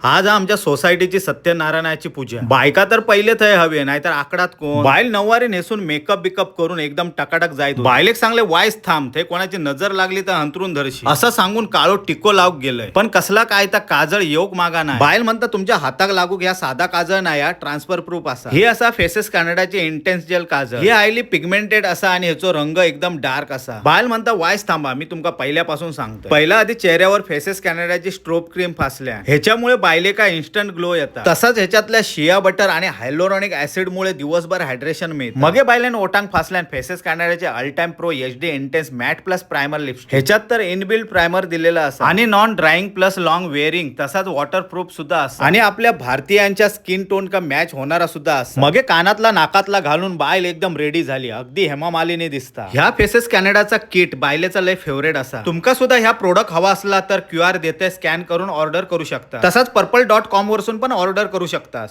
आज आमच्या सोसायटीची सत्यनारायणाची पूजा. बायका तर पहिले थंय हवे, नाहीतर आकडात कोण. बायल नऊवारी नेसून मेकअप बिकअप करून एकदम टकाटक जायत. बायलेक सांगले, वायस थांब, ते कोणाची नजर लागली तर अंतरून धरशी, असं सांगून काळो टिको लावूक गेलंय. पण कसला काय तर काजळ येऊक मागा नाही. बायल म्हणता, तुमच्या हाताक लागूक ह्या साधा काजळ नाही, हा ट्रान्सफर प्रूफ असा. हे असा फेसेस कॅनडाचे इंटेन्स जेल काजळ. हे हायली पिगमेंटेड असा आणि ह्याचो रंग एकदम डार्क असा. बायल म्हणता, वायस थांबा, मी तुमका पहिल्यापासून सांगतो. पहिला आधी चेहऱ्यावर फेसेस कॅनडाची स्ट्रोब क्रीम फासल्या. ह्याच्यामुळे बायलेका इन्स्टंट ग्लो येतात. तसंच ह्याच्यातल्या शिया बटर आणि हायलोरॉनिक ऍसिड मुळे दिवसभर हायड्रेशन मिळतं. मगे बायलेन ओटांग फासल्यान faces कॅनडाचे all time pro HD intense matte plus primer lipstick. ह्याच्यात तर इनबिल्ट प्रायमर दिलेला असा आणि non drying plus long wearing, तसाच वॉटर प्रूफ सुद्धा असा आणि आपल्या भारतीयांच्या स्किन टोन का मॅच होणारा सुद्धा असा. मगे कानातला नाकातला घालून बायल एकदम रेडी झाली, अगदी हेमा मालिनी दिसता. ह्या फेसेस कॅनडाचा किट बायलेचा लय फेवरेट असा. तुमका सुद्धा ह्या प्रोडक्ट हवा असला तर क्यू आर देते, स्कॅन करून ऑर्डर करू शकता. तसाच पर्पल.कॉम वरसून पण ऑर्डर करू शकतास.